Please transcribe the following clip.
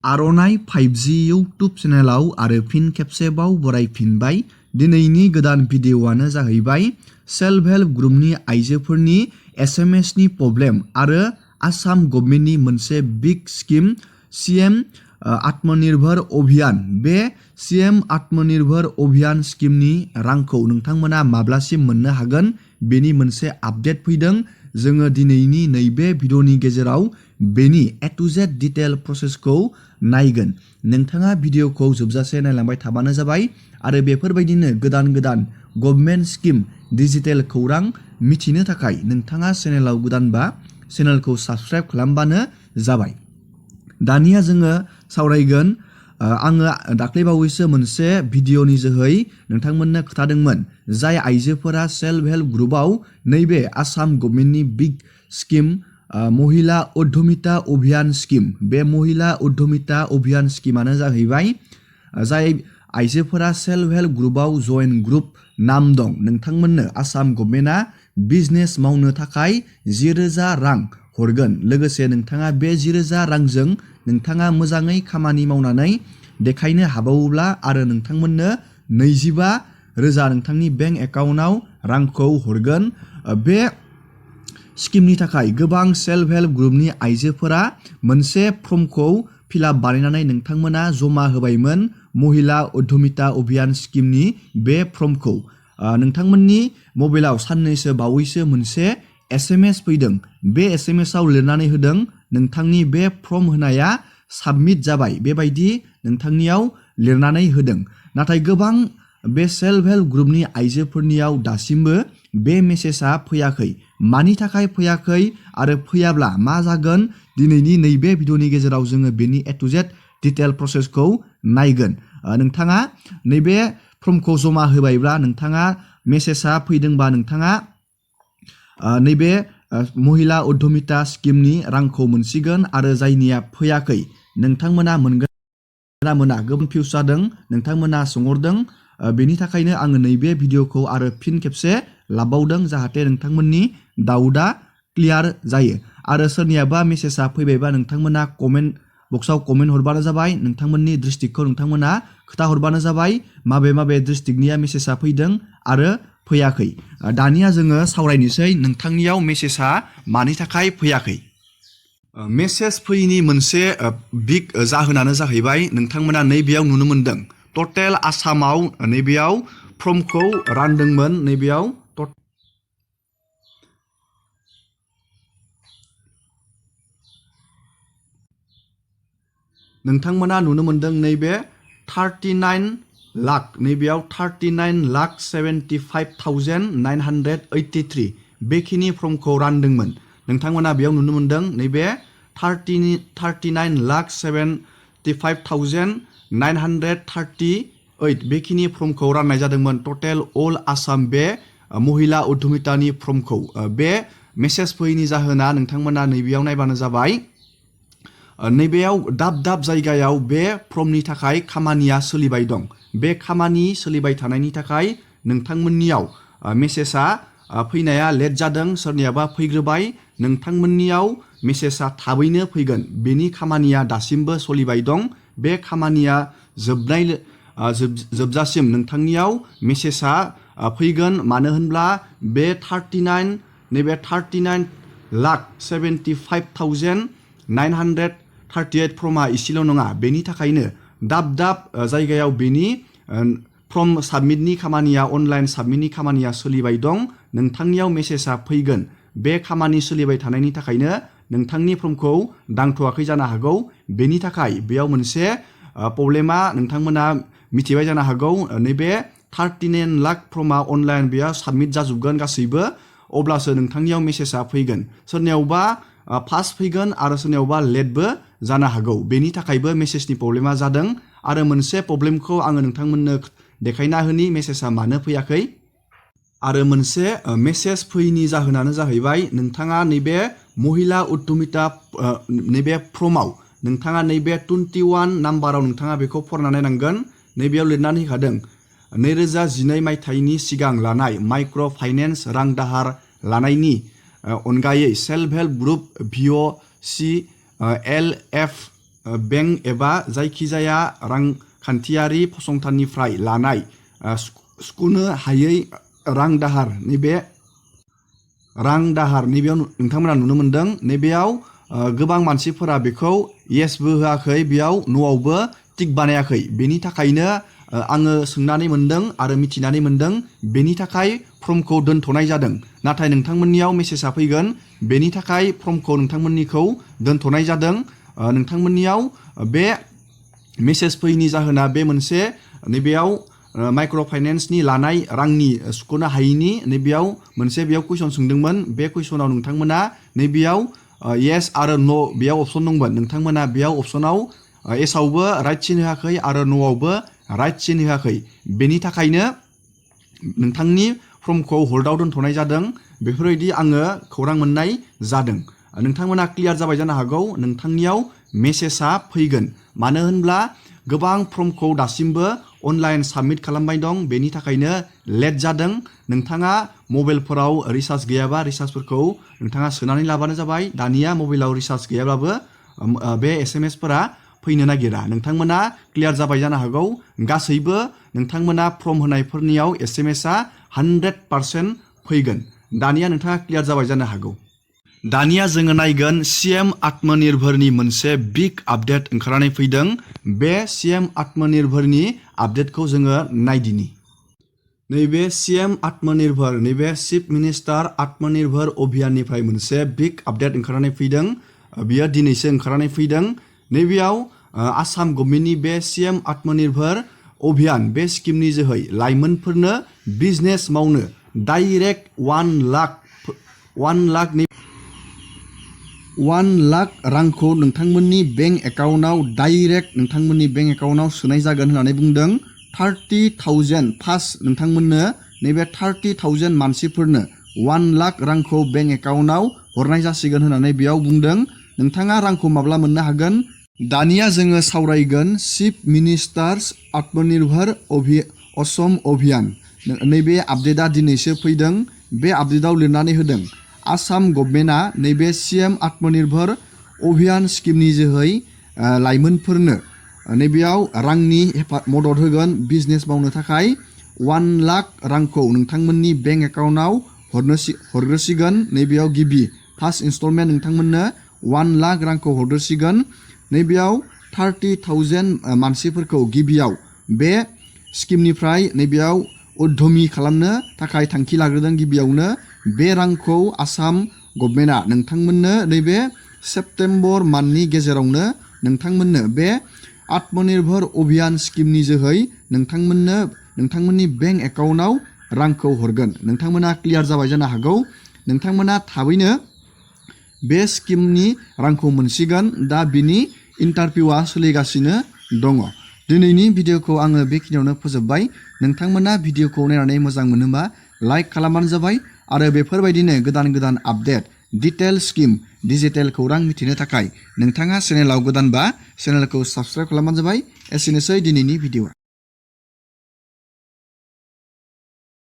आर'नाइ 5G YouTube चेनेलाव आरो फिन खेबसेबाव बरायफिनबाय। दिनैनि गोदान भिडिअ'आनो जाहैबाय सेल्फ हेल्प ग्रुपनि आइजोफोरनि SMS नि प्रब्लेम आरो आसाम गभर्नमेन्टनि मोनसे बिग स्किम CM आत्मनिर्भर अभियान। बे CM आत्मनिर्भर अभियान स्किमनि रांखौ नोंथांमोना माब्लासिम मोननो हागोन बेनि मोनसे आपडेट फैदों। जोङो दिनैनि नैबे भिडिअ'नि गेजेराव बेनि A to Z डिटेल प्रसेसखौ नायगोन। नोंथाङा भिडिअ'खौ जोबजासे नायलांबाय थाबानो जाबाय आरो बेफोरबायदिनो गोदान गभर्नमेन्ट स्किम डिजिटेल खौरां मिथिनो थाखाय नोंथाङा चेनेलाव गोदानबा चेनेलखौ साबस्क्राइब खालामबानो जाबाय। दानिया जोङो सावरायगोन। आङो दाख्लैबावैसो मोनसे भिडिअ'नि जोहै नोंथांमोननो खोथादोंमोन जाय आइजोफोरा सेल्फ हेल्प ग्रुपआव नैबे आसाम गभर्नमेन्टनि बिग स्किम महिला उद्यमिता अभियान स्किम। बे महिला उद्यमिता अभियान स्किमानो जाहैबाय जाय आइजोफोरा सेल्फ हेल्प ग्रुपआव जइन ग्रुप नाम दं नोंथांमोननो आसाम गभर्नमेन्टआ बिजनेस मावनो थाखाय 10,000 रां हरगोन। लोगोसे नोंथाङा बे 10,000 रांजों नोंथाङा मोजाङै खामानि मावनानै देखायनो हाबावोब्ला आरो नोंथांमोननो 25,000 नोंथांनि बेंक एकाउन्टआव रांखौ हरगोन। बे स्किमनि थाखाय गोबां सेल्फ हेल्प ग्रुपनि आइजोफोरा मोनसे फर्मखौ फिलआप बानायनानै नोंथांमोना जमा होबायमोन। महिला उद्यमिता अभियान स्किमनि बे फर्मखौ नोंथांमोननि मबाइलाव साननैसो बावैसो मोनसे SMS फैदों। बे SMS आव लिरनानै होदों नोंथांनि बे फर्म होनाया साबमिट जाबाय बेबायदि नोंथांनियाव लिरनानै होदों। नाथाय गोबां बे सेल्फ हेल्प ग्रुपनि आइजोफोरनियाव दासिमबो बे मेसेजआ फैयाखै। मानि थाखाय फैयाखै आरो फैयाब्ला मा जागोन दिनैनि नैबे भिडिअ'नि गेजेराव जोङो बेनि A to Z डिटेल प्रसेसखौ नायगोन। नोंथाङा नैबे फर्मखौ जमा होबायब्ला नोंथाङा मेसेजआ फैदोंबा नोंथाङा नैबे महिला उद्यमिता स्किमनि रांखौ मोनसिगोन आरो जायनिया फैयाखै नोंथांमोना मोनगोन ना मोना गोबां फिउस जादों नोंथांमोना सोंहरदों। बेनि थाखायनो आङो नैबे भिडिअ'खौ आरो फिन खेबसे लाबावदों जाहाथे नोंथांमोननि डाउटआ क्लियार जायो। आरो सोरनियाबा मेसेजआ फैबायबा नोंथांमोना कमेन्ट बक्सआव कमेन्ट हरबानो जाबाय। नोंथांमोननि डिस्ट्रिक्टखौ नोंथांमोना खोथाहरबानो जाबाय माबे डिस्ट्रिक्टनिया मेसेजआ फैदों आरो फैयाखै। दानिया जोङो सावरायनोसै नोंथांनियाव मेसेजआ मानि थाखाय फैयाखै। मेसेज फैयैनि मोनसे बिग जाहोनानो जाहैबाय नोंथांमोना नैबेयाव नुनो मोनदों टटेल आसामाव नैबेयाव फर्मखौ रानदोंमोन। नैबेयाव नोंथांमोना नुनो मोनदों नैबे 39 लाख नैबेयाव 39,75,983 बेखिनि फर्मखौ रानदोंमोन। नोंथांमोना बेयाव नुनो मोनदों नैबे 39,75,938 बेखिनि फर्मखौ राननाय जादोंमोन टटेल अल आसाम बे महिला उद्यमितानि फर्मखौ। बे मेसेज फैयैनि जाहोना नोंथांमोना नैबेयाव नायबानो जाबाय। नैबेयाव दाब जायगायाव बे फर्मनि थाखाय खामानिया सोलिबाय दं। बे खामानि सोलिबाय थानायनि थाखाय नोंथांमोननियाव मेसेजआ फैनाया लेट जादों। सोरनियाबा फैग्रोबाय नोंथांमोननियाव मेसेजआ थाबैनो फैगोन। बेनि खामानिया दासिमबो सोलिबाय दं। बे खामानिया जोबजासिम नोंथांनियाव मेसेजआ फैगोन। मानो होनब्ला बे 39,75,938 फर्मआ इसेल' नङा। बेनि थाखायनो दाब जायगायाव बेनि फर्म साबमिटनि खामानिया अनलाइन साबमिटनि खामानिया सोलिबाय दं। नोंथांनियाव मेसेजआ फैगोन। बे खामानि सोलिबाय थानायनि थाखायनो नोंथांनि फर्मखौ दांथ'वाखै जानो हागौ। बेनि थाखाय बेयाव मोनसे प्रब्लेमा नोंथांमोना मिथिबाय जानो हागौ। नैबे 39 लाख फर्मआ अनलाइन बेयाव साबमिट जाजोबगोन गासैबो अब्लासो नोंथांनियाव मेसेजआ फैगोन। सोरनियावबा फास्ट फैगोन आरो सोरनियावबा लेटबो जानो हागौ। बेनि थाखायबो मेसेजनि प्रब्लेमा जादों। आरो मोनसे प्रब्लेमखौ आङो नोंथांमोननो देखायना होनि मेसेजआ मानो फैयाखै। आरो मोनसे मेसेज फैयैनि जाहोनानो जाहैबाय नोंथाङा नैबे महिला उद्यमिता नैबे फर्मआव नोंथाङा नैबे 21 नाम्बाराव नोंथाङा बेखौ फरायना नायनांगोन। नैबेयाव लिरनानै होखादों 2012 मायथाइनि सिगां लानाय माइक्र' फाइनेन्स रां दाहार लानायनि अनगायै self help group VOC LF bank एबा जायखिजाया रांखान्थियारि फसंथाननिफ्राय लानाय सुख'नो हायै रां दाहार नैबेयाव नोंथांमोना नुनो मोनदों। नैबेयाव गोबां मानसिफोरा बेखौ येसबो होआखै, बेयाव न'आवबो टिक बानायाखै। बेनि थाखायनो आङो सोंनानै मोनदों आरो मिथिनानै मोनदों बेनि थाखाय फर्मखौ दोनथ'नाय जादों। नाथाय नोंथांमोननियाव मेसेजआ फैगोन बेनि थाखाय फर्मखौ नोंथांमोननिखौ दोनथ'नाय जादों। नोंथांमोननियाव बे मेसेज फैयैनि जाहोना बे मोनसे नैबेयाव माइक्र' फाइनेन्सनि लानाय रांनि सुख'नो हायैनि नैबेयाव मोनसे कुइसन सोंदोंमोन। बे कुइसनाव नोंथांमोना नैबेयाव येस आरो न' बेयाव अपसन दंमोन। नोंथांमोना बेयाव अपसनाव येसआवबो राइट सिन होआखै आरो न'आवबो राइट सिन होआखै। बेनि थाखायनो नोंथांनि फर्मखौ हल्डआव दोनथ'नाय जादों। बेफोरबायदि आङो खौरां मोननाय जादों। नोंथांमोना क्लियार जाबाय जानो हागौ। नोंथांनियाव मेसेजआ फैगोन। मानो होनब्ला गोबां फर्मखौ दासिमबो अनलाइन साबमिट खालामबाय दं। बेनि थाखायनो लेट जादों। नोंथाङा मबाइलफोराव रिसार्ज गैयाबा रिसार्जफोरखौ नोंथाङा सोनानै लाबानो जाबाय। दानिया मबाइलाव रिसार्ज गैयाब्लाबो बे SMS-फोरा फैनो नागिरा। नोंथांमोना क्लियार जाबाय जानो हागौ। गासैबो नोंथांमोना फर्म होनायफोरनियाव SMS-आ 100% फैगोन। दानिया नोंथाङा क्लियार जाबाय जानो हागौ। दानिया जोङो नायगोन CM आत्मनिर्भरनि मोनसे बिग आपडेट ओंखारनानै फैदों। बे CM आत्मनिर्भरनि आपडेटखौ जोङो नायदिनि। नैबे CM आत्मनिर्भर नैबे चिफ मिनिस्टार आत्मनिर्भर अभियाननिफ्राय मोनसे बिग आपडेट ओंखारनानै फैदों। बियो दिनैसो ओंखारनानै फैदों। नैबेयाव आसाम गभर्नमेन्टनि बे CM आत्मनिर्भर अभियान बे स्किमनि जोहै लाइमोनफोरनो बिजनेस मावनो डाइरेक्ट 1 लाख रांखौ नोंथांमोननि बेंक एकाउन्टआव डाइरेक्ट नोंथांमोननि बेंक एकाउन्टआव सोनाय जागोन होननानै बुंदों। 30,000 फार्स्ट नोंथांमोननो नैबे 30,000 मानसिफोरनो 1 लाख रांखौ बेंक एकाउन्टआव हरनाय जासिगोन होननानै बेयाव बुंदों। नोंथाङा रांखौ माब्ला मोननो हागोन? दानिया जोङो सावरायगोन चिफ मिनिस्टार्स आत्मनिर्भर असम अभियान। नैबे आपडेटआ दिनैसो फैदों। बे आपडेटआव लिरनानै होदों आसाम गभर्नमेन्टआ नैबे CM आत्मनिर्भर अभियान स्किमनि जोहै लाइमोनफोरनो नैबेयाव रांनि मदद होगोन बिजनेस मावनो थाखाय 1 लाख रांखौ नोंथांमोननि बेंक एकाउन्टआव हरग्रोसिगोन। नैबेयाव गिबि फार्स्ट इनस्टलमेन्ट नोंथांमोननो 1 लाख रांखौ हरग्रोसिगोन। नैबेयाव 30,000 मानसिफोरखौ गिबियाव बे स्किमनिफ्राय नैबेयाव उद्यमी खालामनो थाखाय थांखि लाग्रोदों। गिबियावनो बे रांखौ आसाम गभर्नमेन्टआ नोंथांमोननो नैबे सेप्तेम्बर मान्थनि गेजेरावनो नोंथांमोननो बे आत्मनिर्भर अभियान स्किमनि जोहै नोंथांमोननि बेंक एकाउन्टआव रांखौ हरगोन। नोंथांमोना क्लियार जाबाय जानो हागौ। नोंथांमोना थाबैनो बे स्किमनि रांखौ मोनसिगोन। दा बिनि इन्टारभिउआ सोलिगासिनो दङ। दिनैनि भिडिअखौ आङो बेखिनियावनो फोजोबबाय। नोंथांमोना भिडिअखौ नायनानै मोजां मोनोबा लाइक खालामबानो जाबाय आरो बेफोरबायदिनो गोदान आपडेट डिटेल स्किम डिजिटेल खौरां मिथिनो थाखाय नोंथाङा चेनेलाव गोदानबा चेनेलखौ साबस्क्राइब खालामबानो जाबाय। एसेनोसै दिनैनि भिडिअ।